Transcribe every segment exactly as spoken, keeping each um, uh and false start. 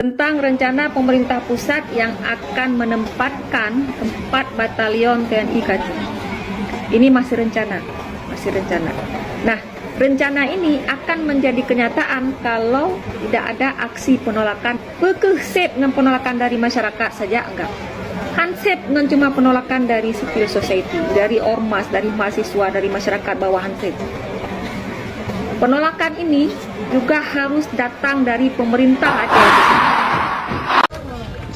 Tentang rencana pemerintah pusat yang akan menempatkan empat batalion T N I K J. Ini masih rencana, masih rencana. Nah, rencana ini akan menjadi kenyataan kalau tidak ada aksi penolakan. Peu kheueh seb ngon penolakan dari masyarakat saja? Enggak. Han seb ngon cuma penolakan dari civil society, dari ormas, dari mahasiswa, dari masyarakat bawah, han seb. Penolakan ini juga harus datang dari pemerintah Aceh.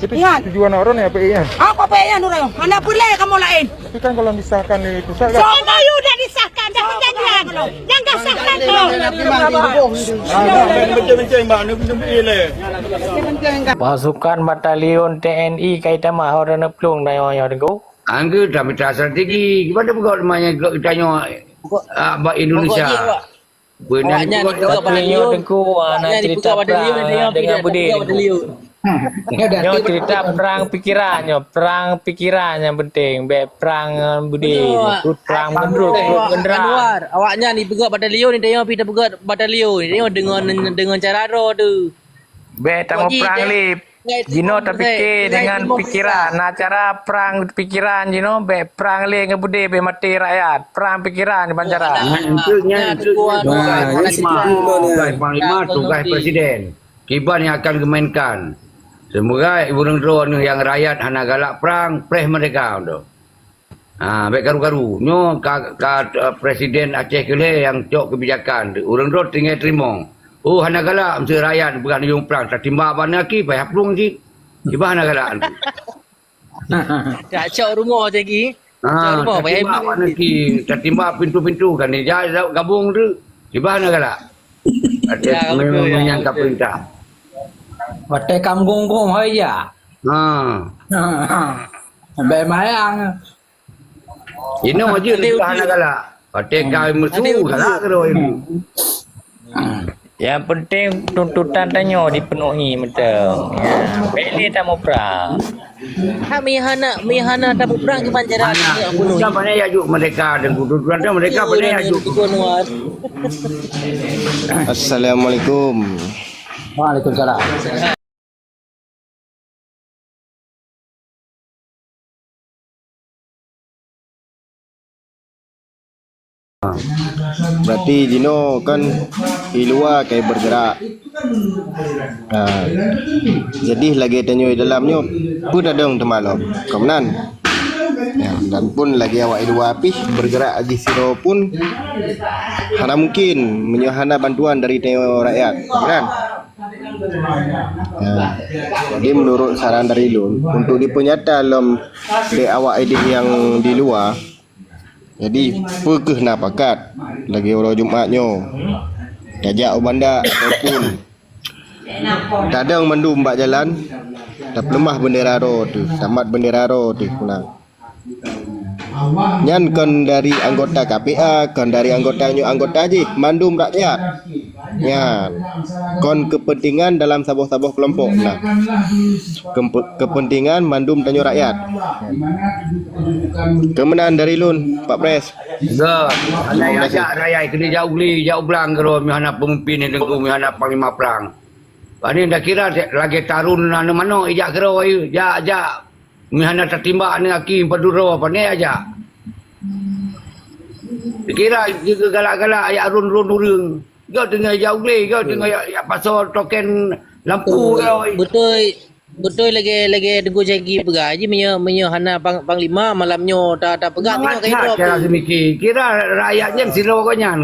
Itu Ingat. Tujuan orang ya, Pak, ya? Apa P N orang? Mana boleh kamu lain? Tapi kan kalau disahkan di pusat kan? Semua you dah disahkan, dah perjanjian. Jangan sahkan tu. Pasukan batalion T N I kai tamah orang neuplueng dan orang deungo. Angga dah mita strategi. Gimana pegawai temannya geutanyoe, ah, bak Indonesia? Pokok jih, Pak. Beuna awaknyan dipeugah batalion. Nyoe Teungku, ah, na cerita perang, ah, dengan Bude Teungku. Nyoe cerita perang pikiran nyoe, perang pikiran nyang penting. Bèk perang ngon Bude, perang meunurot, perang meunderang. Anwar, awaknyan dipeugah batalion, nyoe pi tapeugah batalion, nyoe deungon, deungon cara droe tu. Bèk tamu perang lé. Jinoe tapike dengan pikiran. Na cara perang pikiran jinoe, bèk perang lé ngon Bude, bèk maté rakyat. Perang pikiran ban cara. Nah, itu nya, itu nya tugas panglima, tugas panglima, tugas presiden. Kiban yang akan dimainkan. Semoga ureueng droe nyang rakyat hana galak perang, preh merdeka tu. Ha, bèk karu-karu. Nyoe ka, ka, eh, Presiden Aceh keu lhèe nyang cok keubijakan. Ureueng droe tinggai teurimong. Oh, hana galak, meusé rakyat peugah neuyue prang. Tatimbak bak neuaki, payah plueng cit. Kiban hana galak. Tak cok rumoh lagi. Ha, cok rumoh, payah tatimbak bak neuaki. Tatimbak pintu-pintu kan. Dia gabung tu. Kiban hana galak. Ada ya, memang betul, ya, menyangka betul. Perintah. Watèe kam gong-gong hai ya. Ha. Bèk mayang. Inoe jeuet hana galak. Watèe ka meusu galak keudroe. Nyang penting tuntutan tanyoe dipenuhi mantong. Ya, bèk lé tamuprang. Ha, meuhana, meuhana tamuprang kiban cara. Mana? Bukan banyak ya juk merdeka dan tuntutan merdeka banyak ya juk. Assalamualaikum. Waalaikumsalam. Berarti jinoe kan i luwa kai bergerak. Ha. Jadi lagèe tanyoe i dalam nyoe peue tadong teuma lom. Ka meunan. Ya, dan pun lagèe awak i luwa pih bergerak jih sidroe pun hana mungkin meunyoe hana bantuan dari tanyoe rakyat. Ka meunan. Ya. Jadi, menurut saran dari lôn, untuk dipeunyata lom lé awak idéh nyang di luwa, jadi, peu kheueh na pakat lagèe uroe Jumat nyoe, tajak u banda ataupun tadong mandum bak jalan, tapeuleumah beundera droe teuh, tamat beundera droe teuh, peue na. Nyan kon dari anggota K P A, kon dari anggota nyoe anggota jih, mandum rakyat. Nyan kon keupeuntengan dalam saboh-saboh keulompok. Nah, keupe-, keupeuntengan mandum tanyoe rakyat. Keu meunan dari lôn, Pak Pres. Gèt, hana ajak rakyat keuneuk jak u glé, jak u blang keudroe, meuhana peumimpin nyang teungku, meuhana panglima prang. Pane dak kira lagèe tarun aneuk manok ijak keudroe, jak, jak. Meuhana tatimbak aneuk aki padub droe, pane ajak. Kira jeuet galak-galak jak rôn-rôn ureueng. Gèt teungoh jak u glé, gèt teungoh jak, jak pasoe token lampu. Beutôi, beutôi lagèe, lagèe Teungku Syaki peugah jih, meunyoe, meunyoe hana pang-, panglima malam nyoe ta-, tapeugah tanyoe ka idrop cara tu. Seumiké. Kira rakyat nyan sidroe gobnyan.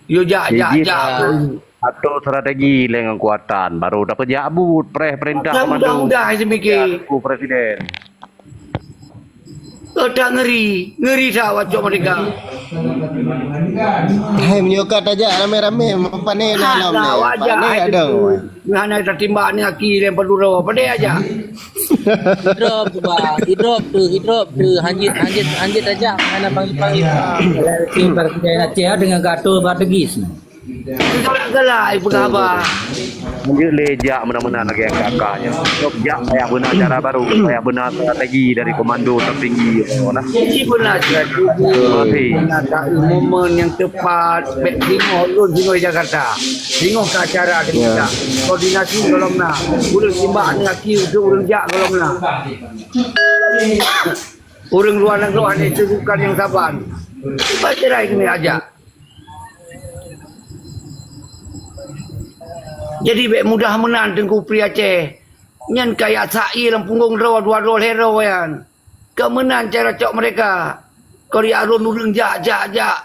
Yo jak, jak, jak. Atau strategi lé ngon keuatan, baru tapeujak buet preh peurintah komando. Mudah-mudahan seumiké. Ya, Teungku Presiden. Otak ngeri, ngeri that wacok merdeka. Hai, meunyoe ka tajak ramé-ramé, pane na lom. Pane ada. Hana tatimbak ni aki lem padub droe, pane aja. Idrop tu, bah. Idrop tu, idrop tu. Hanjit, hanjit, hanjit aja. Hana panggil-panggil. Kalau si Presiden Aceh dengan gato strategis. Galak-galak, ipeugah haba. Lanjut lé jak meunan-meunan lagèe kakak nyoe. Cok jak payah beuna cara baru, payah beuna strategi dari komando tertinggi nyoe nah. Jadi beuna strategi. Masih. Beuna taeu momen nyang tepat, bèk singoh lôn singoh di Jakarta. Singoh ka acara di kita. Koordinasi golom na. Ureueng simbak aneuk aki, ureueng jak golom na. Ureueng luwa nanggroe hana sibuk nyang saban. Cuba cerai keuneuk ajak. Jadi bèk mudah meunan Teungku Pri Aceh. Nyan kaya sak ié lam punggong droe dua droe lhèe droe nyan. Keu meunan cara cok mereka. Keu di arôn ureueng jak, jak, jak.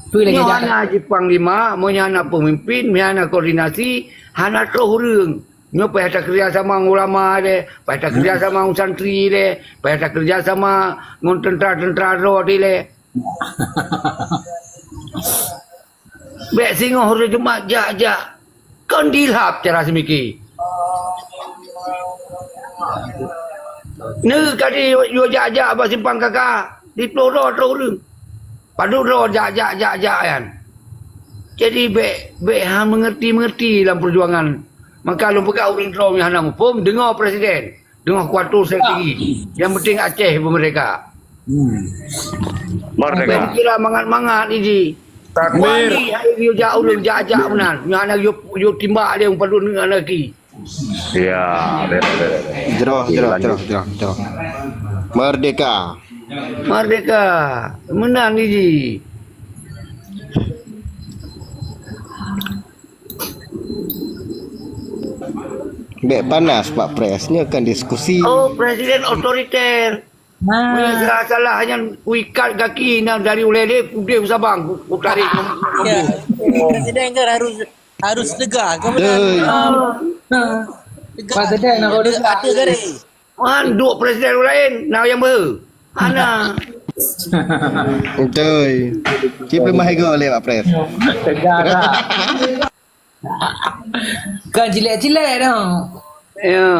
Peue lagèe nyoe jak? Hana jipanglima, meunyoe hana peumimpin, meunyoe hana koordinasi, hana troh ureueng. Nyoe payah takeureuja sama ngon ulama lé, payah takeureuja sama ngon santri lé, payah takeureuja sama ngon teuntra-teuntra droe lé. Bèk singoh hari Jumat jak-jak. Kon dilhab cara seumiké. Neuk ka di, yue jak-jak bak simpang kaka, di ploh droe troh ureueng. Padub droe jak-jak, jak-jak nyan. Jadi bèk, bèk ha meungerti-meungerti lam peujuangan. Maka lôn peugah ureueng droe nyang hana muphom, deungoe presiden. Deungoe kuatur strategi. Yang penting Aceh beu merdeka. Hmm. Merdeka. Kira mangat-mangat iji. Takbir. Wali hai yue jak ureueng jak-jak meunan. Nyoe hana yue, yue timbak lé padub nyoe hana ki. Ya, betul, betul, betul. Jroh, jroh, lanjut. Jroh, jroh, jroh. Merdeka. Merdeka. Meunan iji. Bèk panas, Pak Pres. Nyoe kan diskusi. Oh, presiden otoriter. Nah. Meunyoe salah-salah nyan kuikat gaki nyan dari ulèe lé, kudeh sabang, ku, kutarék. Ya. Presiden kan harus, harus tegas. Kamu dah, ah, tegas. Presiden harus tegas. Ada garis. Mandum presiden laén na nyang beu. Hana. Beutôi. Cit peumahe goe lé Pak Pres. Sejarah. Kan cilek-cilek dah. Ya.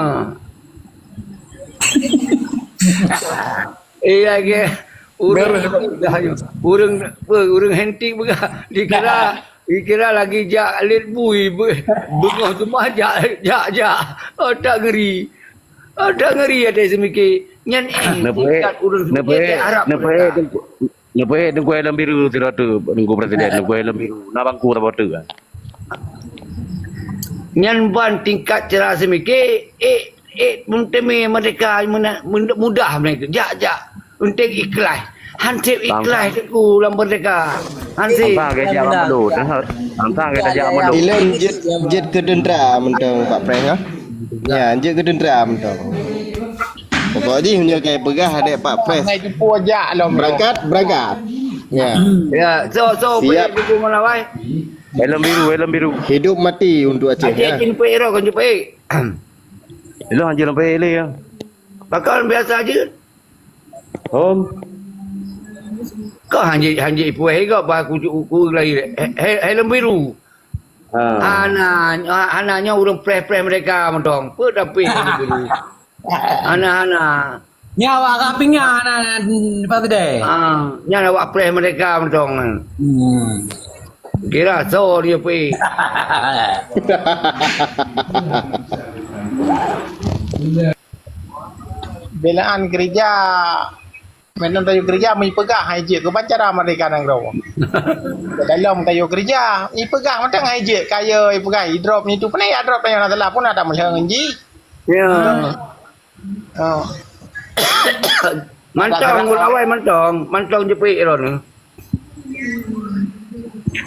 Eh, lagi ureueng, ureueng, ureueng hentik peugah dikira, dikira lagi jak let bui, be-, beungoh teuma jak, jak, jak. Oh, tak ngeri. Ada ngeri ada seumiké. Nyan eh, tingkat ureueng seumiké, eh, Arab mereka. Neupeuék Teungku Helm Biru sidroe teuk, Teungku Presiden, Teungku Helm Biru. Na bangku saboh teuk kan. Nyan ban tingkat cara seumiké, eh, eh, meuteumé merdeka, mena-, mudah mereka. Jak, jak. Penting ikhlas. Hansip ikhlas Teungku lam merdeka. Hansip. Tantang ke jak lam mulut, eh. Tantang ke jak lam mulut. Ilôn jeuet, jeuet keu teuntara mantong Pak Pres, ya. Ya, jeuet keu teuntara mantong. Pokok jih meunyoe kai peugah dek Pak Pres. Ngai jumpa jak lom. Berangkat, berangkat. Ya. Ya, so, so, siap. Pergi dukung lawan. Helm biru, helm biru. Hidup mati untuk Aceh, Aceh ya. Jin pek ro kan jumpa. Hello, hanjeuet lam pek lé ya. Pakon biasa aja. Om. Kau hanjeuet, hanjeuet ipuih gak bah kucuk uku lagi. He-, he-, helm biru. Ha. Hana, hana nyoe ureueng preh-preh mereka mantong. Pe tapi helm biru. Hana, hana. Nyawa ka pinga hana, hana, hana, hana, hana. Ah, nyan awak preh mereka mantong. Hmm. Kira so dia pi. Belaan keurija, mantong tayo keurija, meupeugah hai jeuet keuban cara merdeka nanggroe. Dalam tayo keurija, ipeugah mantong hai jeuet, kaya ipeugah, idrop ngitu, pernah ya drop, tanya na salah pun ada meulihat ngon ji. Ya. Oh. Mantong, ulawai mantong, mantong jepit ron.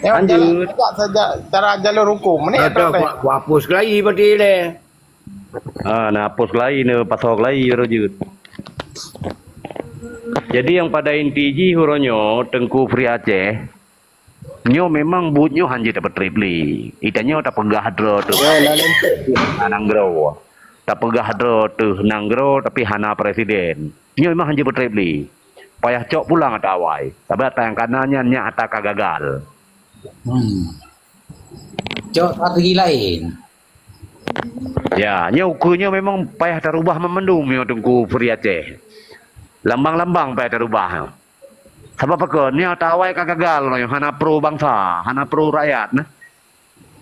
Ya, lanjut. Jalan, cara jalur hukum. Ni ada, ada, ada. Ku, ku hapus kelai berarti leh. Ah, na hapus kelai, na pasoe kelai, Rojut. Jadi, yang pada inti jih uroe nyoe, Teungku Fri Aceh, nyoe memang buet nyoe hanjeuet tapeutrép lé. Itanyoe tapeugah droe teuh. Ya, lalu. Nanggroe. Tapeugah droe teuh nanggroe, tapi hana presiden. Nyoe memang hanjeuet peutrép lé. Payah cok pulang ata awai. Sabab ata nyang kana nyan nyak ata ka gagal. Hmm. Cok strategi lain. Ya, nyoe ukeue nyoe memang payah tarubah meumandum nyoe Teungku Fri Aceh. Lambang-lambang payah tarubah. Sabab pakon? Nyoe ata awai ka gagal nyoe, hana pro bansa, hana pro rakyat nah.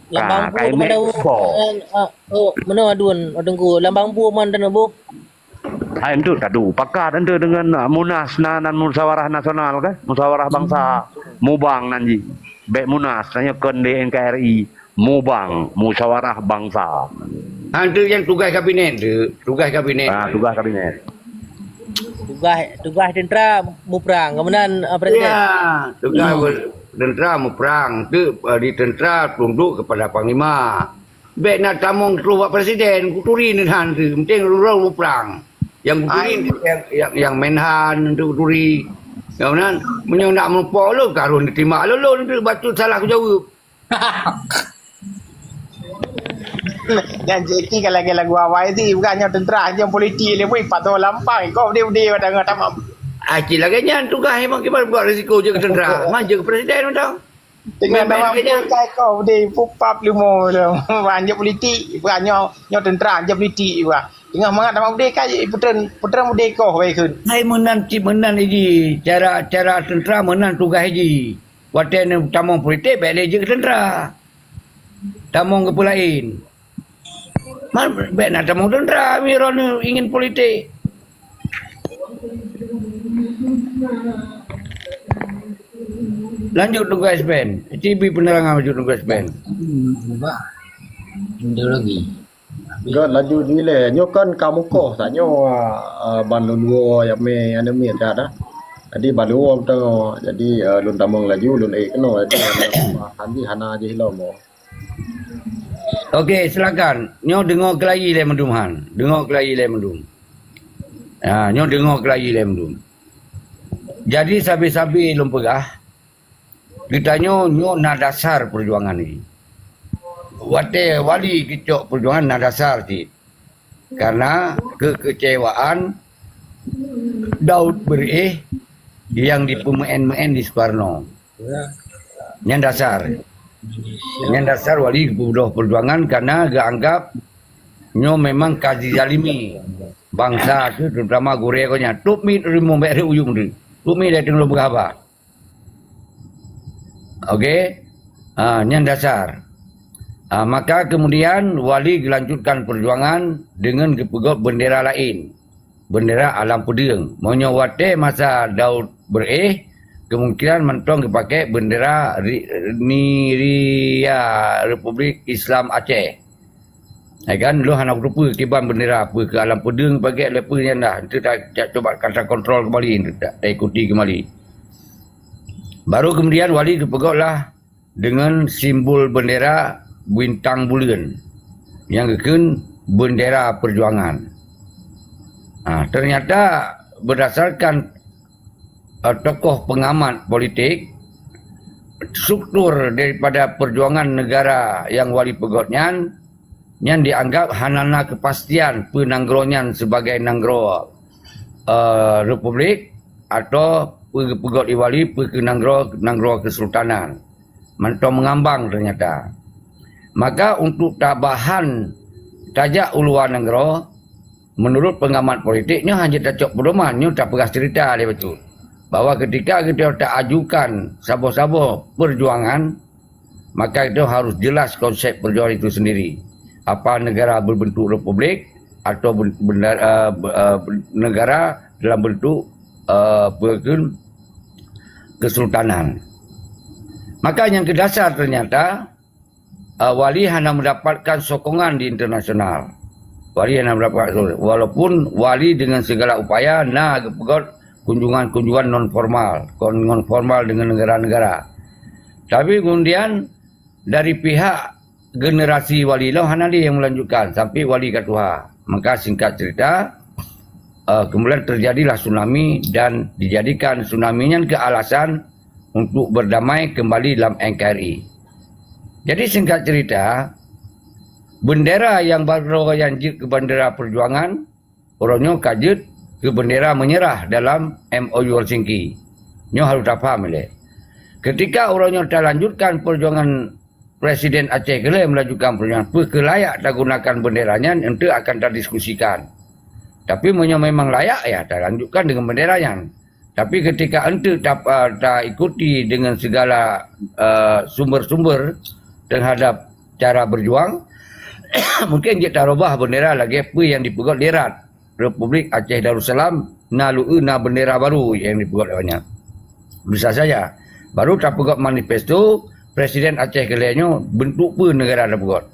Lambang Ka, bue kai mat pada boh. Eh, ah, oh, meunoe aduen, oh, Teungku. Lambang bue man tanoh boh. Hai, enteuk tadu. Pakat enteuk dengan, ah, Munas na, nan musyawarah nasional kan? Musyawarah bangsa. Mubang nan jih. Bèk Munas, tanyoe kon di N K R I. Mubang, musyawarah bangsa. Ha, enteuk nyang tugaih kabinet tu, tugaih kabinet. Ah, tugaih kabinet. Tugaih, tugaih tentera muprang, kemudian, ah, presiden. Ya, tugaih tentera muprang tu, eh, di tentera tunduk kepada panglima. Bèk na tamong terus bak presiden, kuturi neuhan tu, penting rurong muprang. Yang kuturi, yang, yang, yang menhan tu kuturi. Yang mana, meunyoe nak meupok lôn, ka rôh neuterima lôn, lôn tu bacut salah kujaweueb. Nyan J K ka lagèe lagu awai ti, bukan nyoe tentera, nyoe politik lé, weh, pato lampang, kau deh, deh, pada ngat tamam. Ah, cit lagèe nyan tugaih memang kiban buat risiko jeuet keu tentera. Man jeuet keu presiden mantong. Tengah memang tamam, keu nyan. Bukan kau deh, pupap limo lom. Wah, nyoe politik, bukan nyoe, nyoe tentera, nyoe politik, wah. Tengah mangat tamam deh, kai putren, putren deh kau, weh, kun. Hai meunan cit meunan lagi, cara, cara tentera meunan tugaih lagi. Watèe neutamong politik, bèk lé jeuet keu tentera. Tamong keu peue laén. Man, bèk na tamong tentera, meunyoe droeneuh ingin politik. Lanjut Teungku Espen. Ci bri penerangan lanjut Teungku Espen. Hmm, bah. Ideologi. Gèt laju jilèe. Nyoe kan ka mukoh tanyoe, ah, ban lôn woe nyang mè, nyang mè that dah. Jadi ban lôn woe meutanyoe. Jadi, ah, lôn tamong laju, lôn ék keunoe. Jadi, hana jih lom. Okey, silakan. Nyoe deungö keulayi lé mandum han. Deungö keulayi lé mandum. Ha, nyoe deungö keulayi lé mandum. Jadi sabe-sabe lôn peugah, geutanyoe nyoe na dasar peujuangan nyoe. Watèe Wali geucok peujuangan na dasar cit. Karena kekecewaan Daud Beureueh nyang dipeumeu'en-meu'en di Sukarno. Nyan dasar. Nyan dasar Wali geupeubloe peujuangan karena geuanggap nyoe memang ka jizalimi bansa teuh, terutama gurèe gobnyan. Tôp miet rimueng bèk rhot u yuem teuh. Tôp miet lé teungoh lôn peugah haba. Okey. Ha, nyan dasar. Ha, maka kemudian Wali geulanjutkan peujuangan deungon geupeugöt bendera laén, bendera Alam Peudeueng. Meunyoe watèe masa Daud Beureueh, kemungkinan mantong geupakè bendera Ri-, Niria Republik Islam Aceh. Hai kan, lôn hana kuteupeu kiban bendera peue keu Alam Peudeueng, pakè lé peue nyan dah. Enteuk ta-, ta-, cuba ka takontrol keumbali, enteuk ta-, taikuti keumbali. Baru kemudian Wali geupeugöt lah deungon simbol bendera bintang buleuen nyang geukheun bendera peujuangan. Ha, ternyata berdasarkan, eh, tokoh pengamat politik, struktur daripada perjuangan negara nyang Wali peugöt nyan, nyan dianggap hana na keupastian peue nanggroe nyan sebagai nanggroe, eh, republik atau peue geupeugöt lé Wali peue keu nanggroe, nanggroe kesultanan. Mantong meungambang ternyata. Maka untuk tabahan tajak u luwa nanggroe, menurut pengamat politik, nyoe hana tacok peudoman, nyoe tapeugah cerita lé bacut. Bahwa ketika geutanyoe taajukan saboh-saboh perjuangan, maka geutanyoe harus jelas konsep perjuangan itu sendiri. Apa negara berbentuk republik atau ben-, benda-, eh, be-, eh, negara dalam bentuk, eh, apa tu, kesultanan. Maka nyang keudasar ternyata, eh, Wali hana mendapatkan sokongan di internasional. Wali hana mendapatkan sokongan. Walaupun Wali dengan segala upaya na geupeugöt kunjungan-kunjungan non formal, kon-, non formal dengan negara-negara. Tapi kemudian dari pihak generasi Wali lom hana lé nyang melanjutkan sampai Wali ka tuha. Maka singkat cerita, eh, kemudian terjadilah tsunami dan dijadikan tsunami nyan keu alasan untuk berdamai kembali lam N K R I. Jadi singkat cerita, bendera nyang baroe nyan jeuet keu bendera perjuangan, uroe nyoe ka jeuet keu bendera menyerah dalam M O U Helsinki. Nyoe harôh tapaham ilèe. Ketika uroe nyoe talanjutkan perjuangan Presiden Aceh Keulai melanjutkan perjuangan, peue keu layak tagunakan bendera nyan, enteuk akan tadiskusikan. Tapi meunyoe memang layak, ya, talanjutkan dengan bendera nyan. Tapi ketika enteuk ta-, eh, taikuti dengan segala, eh, sumber-sumber terhadap cara berjuang, mungkin jeuet tarubah bendera lagèe peue nyang dipeugöt di RAD, Republik Aceh Darussalam, na lu'eu na bendera baru nyang dipeugöt awaknyan. Bisa saja. Baru tapeugöt manifesto, Presiden Aceh keu lhèe nyoe bentuk peue negara tapeugöt.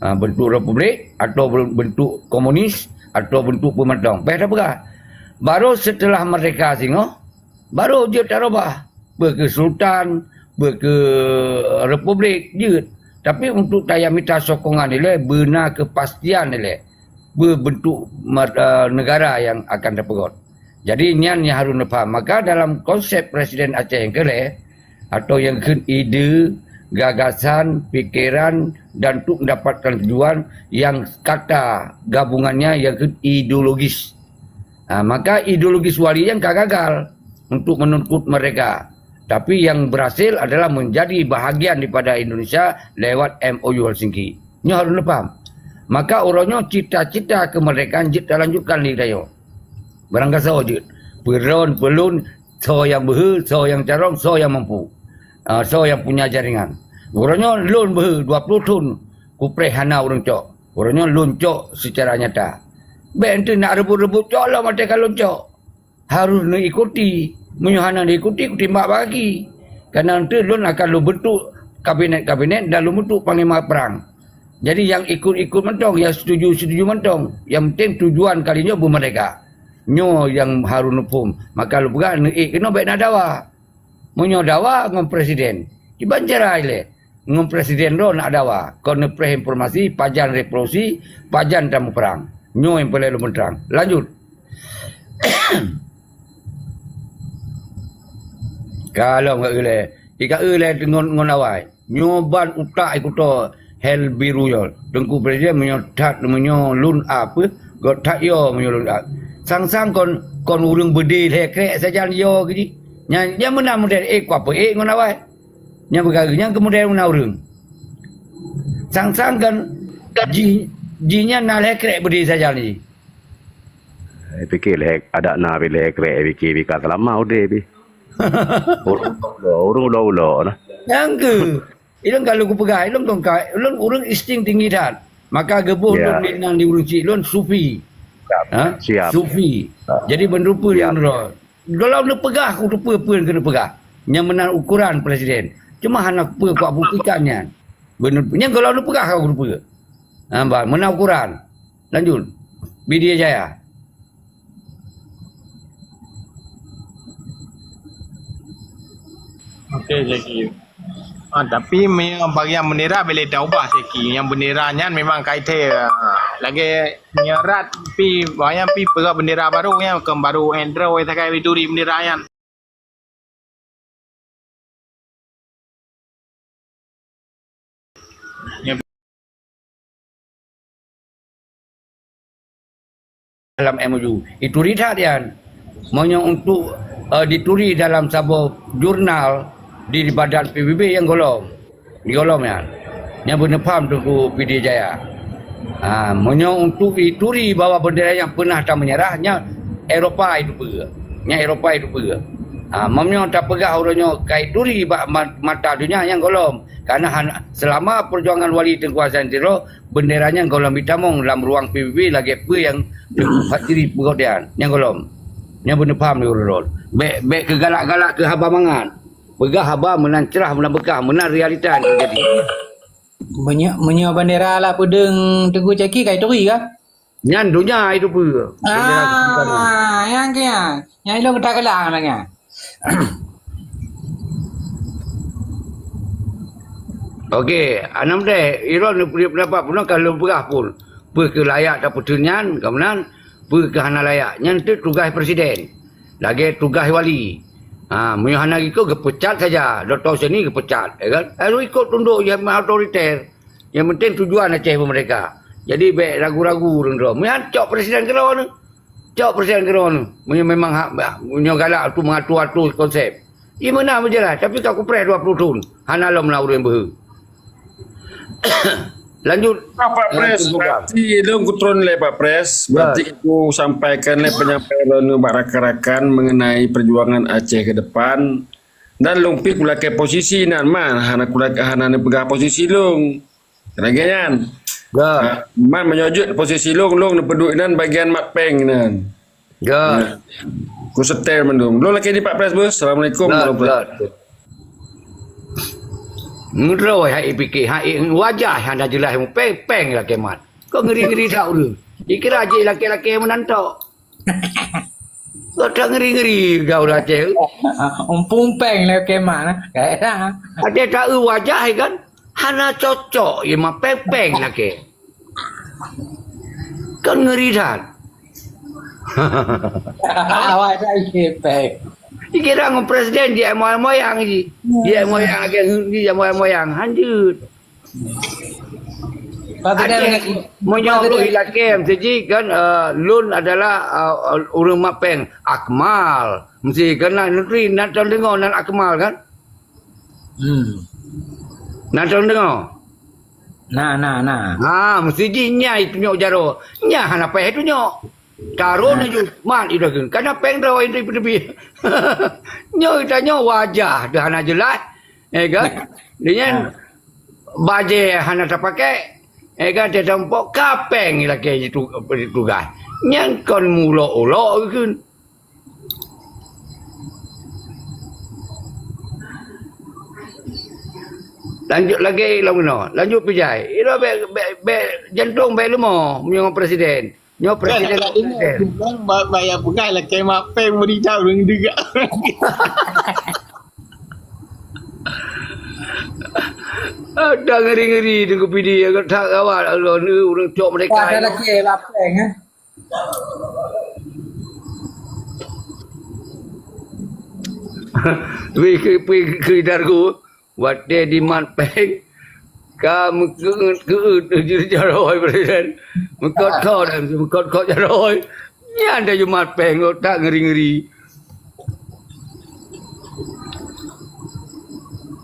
Ha, bentuk republik atau bentuk komunis atau bentuk peue mantong. Payah tapeugah. Baru setelah merdeka singoh, baru jeuet tarubah. Peue keu sultan, peue keu republik, jeuet. Tapi untuk taya mita sokongan ilèe, beuna keupastian ilèe. Peue bentuk ma-, eh, negara nyang akan tapeugöt. Jadi nyan nyang harôh neupaham. Maka dalam konsep Presiden Aceh nyang keu lhèe, atau nyang kheun ide, gagasan, pikeran dan untuk mendapatkan tujuan nyang kata gabungannya nyang kheun ideologis. Ha, maka ideologis wali nyan ka gagal untuk menuntut merdeka. Tapi yang berhasil adalah menjadi bahagian daripada Indonesia lewat M O U Helsinki. Nyoe harôh neupaham. Maka uroe nyoe cita-cita kemerdekaan jeuet talanjutkan lé geutanyoe. Barangkasoe jeuet. Peue droen, peue lôn, soe nyang beuhe, soe nyang carông, soe nyang mampu. Ah, soe nyang punya jaringan. Uroe nyoe lôn beuhe dua ploh thon kupreh hana ureueng cok. Uroe nyoe lôn cok secara nyata. Bèk enteuk nak reubot-reubot cok lom watèe ka lôn cok. Harôh neuikuti. Meunyoe hana neuikuti, kutimbak bak gaki. Karena enteuk lôn akan lôn bentuk kabinet-kabinet dan lôn bentuk panglima perang. Jadi nyang ikut-ikut mantong, nyang setuju-setuju mantong. Nyang penting tujuan kali nyoe beumerdeka. Nyoe nyang harôh neuphom. Maka lôn peugah neuék keunoe bèk na dawa. Meunyoe dawa ngon presiden, kiban cara ilèe. Ngon presiden droe nak dawa, kon neupreh informasi, pajan revolusi, pajan tameuprang. Nyoe nyang peureulèe lôn meutrang. Lanjut. Ka lom ka eu lé. Ka eu lé ngon, ngon awai. Nyoe ban utak ikutoe hel biru nyoe. Teungku Presiden meunyoe that, meunyoe lôn apeue, göt that yo meunyoe lôn a. Sang-sang kon, kon ureueng beudé lhèe krek sajan yo keu jih. Nyan, nyan meunan model ék kuapeue ék ngon awai. Nyang beugageuh nyan keumudian na ureueng. Sang-sang kan jih, jih nyan na lhèe krek beudé sajan jih. Eh, pike lhèe adak na pih lhèe krek pike pih ka seulama udép pih. Ureueng ulo-ulo, ureueng ulo-ulo nah. Nyang keuh, ilôn ka lôn kupeugah, ilôn kon ka, ilôn ureueng insting tinggi that. Maka geuboh lôn di nan di ureueng chik lôn sufi. Siap. Ha? Siap. Sufi. Ha. Jadi ban rupa lôn. Gohlom neupeugah keu teupeue peue keu neupeugah. Nyang meunan ukoran presiden. Cuma hana peue kuak buktikan nyan. Beuneu, nyan gohlom neupeugah keu teupeue. Ha, bah, meunan ukoran. Lanjut. Pidie Jaya. Okey, Zaki. Ah, tapi meunyoe bagian bendera boleh taubah sikit. Nyang bendera nyan memang ka item. Ah, lagèe nyoe rat pi, wayang pi peugah bendera baru nyan, kon baru Android sagai dituri bendera nyan. Dalam M O U. Ituri that nyan. Meunyoe untuk, eh, dituri dalam saboh jurnal di badan P B B nyang gohlom. Di gohlom nyan. Nyan beuneupham Teungku Pidie Jaya. Ha, meunyoe untuk ituri bahwa bendera nyang peunah tameunyeurah, nyan Eropa iteupeue. Nyan Eropa iteupeue. Ha, meunyoe tapeugah uroe nyoe ka ituri bak ma-, mata donya nyang gohlom. Karena hana, selama perjuangan Wali Teungku Hasan Tiro, bendera nyan gohlom itamong lam ruang P B B lagèe peue nyang Teungku Fajri peugah nyan, nyang gohlom. Nyan beuneupham di ureueng. Bèk, bèk keugalak-galak keu haba mangat. Peugah haba meunan crah, meunan beukah, meunan realita nyang teujadi. Meunyoe, meunyoe bendera lah peudeueng Teungku Zaki ka ituri kah? Nyan donya iteupeue. Bendera Teungku Fajri. Ah, nyang keu nyan. Nyang ilôn ka teukelang dah nyan. Okey, aneuk muda, ilôn neubri pendapat pun ka lôn peugah pun. Peue keu layak tapeutheun nyan, ka meunan, peue keu hana layak. Nyan tu tugaih presiden. Lagèe tugaih wali. Ha, meunyoe hana ikot, geupeucat saja. Dokto Seni geupeucat, ya kan? Harôh ikot tundok, jangan otoriter. Yang penting tujuan Aceh beumerdeka. Jadi, bèk ragu-ragu ureueng droe. Meunyan cok presiden keudroe nyoe. Cok presiden keudroe nyoe. Meunyoe memang hak, meunyoe galak tu mengatur-atur konsep. Iya meunan meujeulaih, tapi ka kupreh dua puluh thon. Hana lom na ureueng beuhe. Lanjut. Ah, Pak Pres, berarti lôn kutron lé Pak Pres. Berarti ku sampaikan lé penyampaian lôn bak rakan-rakan mengenai perjuangan Aceh ke depan. Dan lôn pih kulakèe posisi nan man, hana kulakèe, hana neupeugah posisi lôn. Lagèe nyan. Dah. Ha, man meunyoe jeuet posisi lôn, lôn neupeuduek nan bagian mat péng nan. Dah. Ku setel mandum. Lôn lakèe di Pak Pres, Bos. Assalamualaikum warahmatullahi wabarakatuh. Ngeudroe hai pike, hai wajah hana jeulaih, péng-péng lakèe mat. Kok ngeri-ngeri that ureueng. Dikira jih lakèe-lakèe meunan tok. Kok that ngeri-ngeri gau ureueng Aceh. Umpung péng lakèe mat nah. Ada tahu wajah kan? Hana cocok ye ma péng-péng lakèe. Kan ngeri that. Awak tak isi péng. Dikira ngon presiden dia moyang-moyang ji. Dia moyang lagi, dia moyang-moyang. Hanjut. Meunyoe lôn ilakèe meusti jih kan, eh, lôn adalah, eh, ureueng mat péng Akmal. Meusti kan nan neutri, nan teudeungoe nan Akmal kan? Hmm. Nan teudeungoe? Na, na, na. Ha, meusti jih nyan itunyok jaroe. Nyan hana payah itunyok. Taroe neujok mat ideh keu. Kana péng droe itu ipeuteubiet. Nyoe tanyoe wajah dah hana jeulaih. Eh kan? Dengan bajèe hana tapakai. Eh kan, teutompok ka péng lakèe itu tugaih. Nyan kon mulok-ulok keu. Lanjut lagi lom keunoe. Lanjut pijai. Ira bèk, bèk, bèk jantong bèk leumo meunyoe presiden. Nyoe presiden. Kan, ba-, ba-, bayar peugah lakèe mat péng meurita ureueng deugah. Ada ngeri-ngeri Teungku Pidi, agak that gawat Allah ni ureueng cok merdeka. Ada lagi lapeng, eh. Weh, ke, ke, ke, Dargo. Watèe jimat péng, ka meukeuet-keuet jaroe presiden. Meukot-kot, meukot-kot jaroe. Nyan dah jimat péng, otak ngeri-ngeri.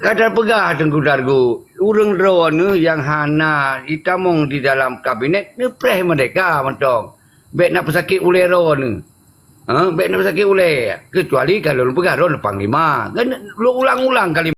Ka tapeugah Teungku Dargo, ureueng droeneuh nyang hana jitamong di dalam kabinet neupreh merdeka mantong. Bèk na peusakét ulèe droeneuh. Ha, bèk na peusakét ulèe. Keucuali kalau lôn peugah droeneuh panglima. Kan lôn ulang-ulang kalimat.